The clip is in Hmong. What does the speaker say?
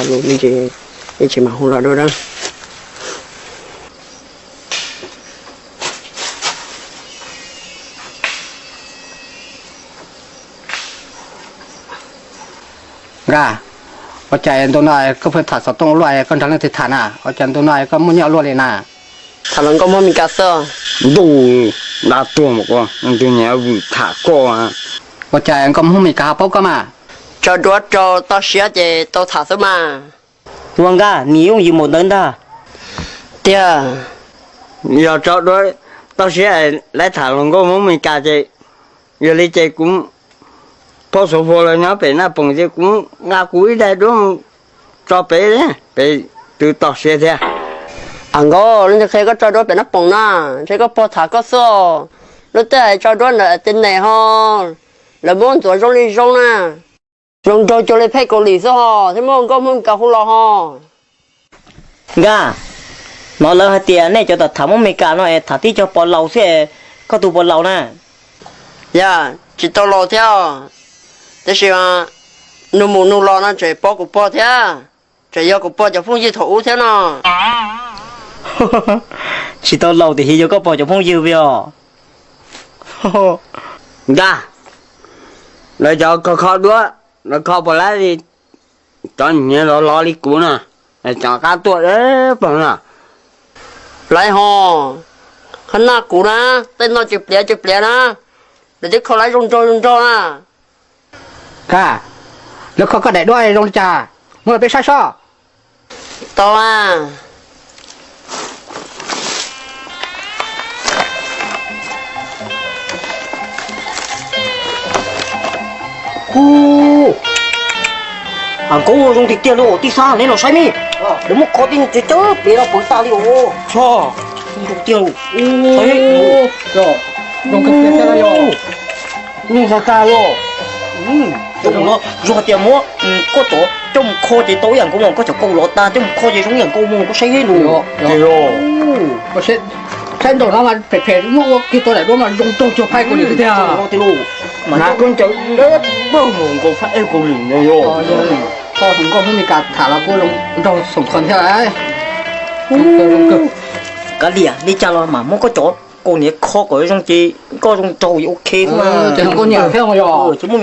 Lus me ntsis, ib tsam mam hu los dua dab. Nkauj, ua cas ntu no koj pheej tham xov tooj ua luaj, koj nrog leej twg tham na? Ua cas ntu no koj muaj nyiaj ua luaj li na? Tham hluas nkauj Hmoob Mes Kas xwb. Ntuj, dab tuag mas koj, ntu nyiam vwm tham koj. Ua cas nkauj Hmoob Mes Kas ho paub koj mas? Tso duab rau toj siab ces tau tham xwb mas. Ua nkauj, nws yooj yim npaum ntawd ntag. Tiag, yog tso duab toj siab lawv tham hluas nkauj Hmoob Mes Kas ces, yog li ces kuv phob xuv phuav los nyob pem Naj Poos ces kuv nqa kuv ib daim duab mus tso pem, pem tus toj siab thiab. Am nkauj, leej twg qhia koj tso duab pem Naj Poos na? Ntshe koj pog tham koj xwb. Lub teb hais tso duab ntawm tias nees ho, lawv muab ntxuav zoo li zoo na. Zoo nraug cuag li phej Kaus Lim xwb ho thiaj muaj nkauj Hmoob Mes Kas hu los ho. Nkauj, hnov lawv hais tias nej cov tham Hmoob Mes Kas no es tham tib co pog laus xwb, koj tus puas laus na? Yog, tsis tau laus thiab, tiam sis nug mus nug los no tseem paub kuv pog thiab, tseem yog kuv pog cov phooj ywg thaum ub thiab no. Tsis tau laus tiam sis yog koj pog cov phooj ywg os. Nkauj, lawv cov kho kho duab, lawv kho puas laib li cov nyiav lov lov li kuv no, cov qab tuaj pog no? Laib ho, qhov no kuv na, tej no tsis pliav tsis pliav na, lawv twb kho laib zoo nraug zoo nraug na. Nkauj, lawv kho koj daim duab zoo li cas, muab los peb saib soj. Tau a. Hu, am nkauj zoo tiag tiag li os tij Xab, neb los saib ne. Lawv muab kho tej no cawv cawv pliav no pawv tas li os. Zoo tiag. Zoo kawg tiag li os. Zoo tas tas li os. Zoo hais tias muab koj cov coj mus kho ces tau ib yam nkaus mas, koj cov kaus lov tas coj mus kho ces zoo ib yam nkaus mas, koj saib lus. Saib nraum no mas phem phem, muab ua kiag tau daim duab mas zoo nraug cuag phej Kaus Lim tiag. Mas koj ncaws dawb paug mus nkaus phej Kaus Lim no. Koj tus nkauj Hmoob Mes Kas tham los kuj zoo nraug xoom qhov thiab. Kav liam, li cas los mam muab koj cov kaus niam kho kom zoo ces koj zoo nraug ok xwb. Ces nkauj nyiam thiab yog.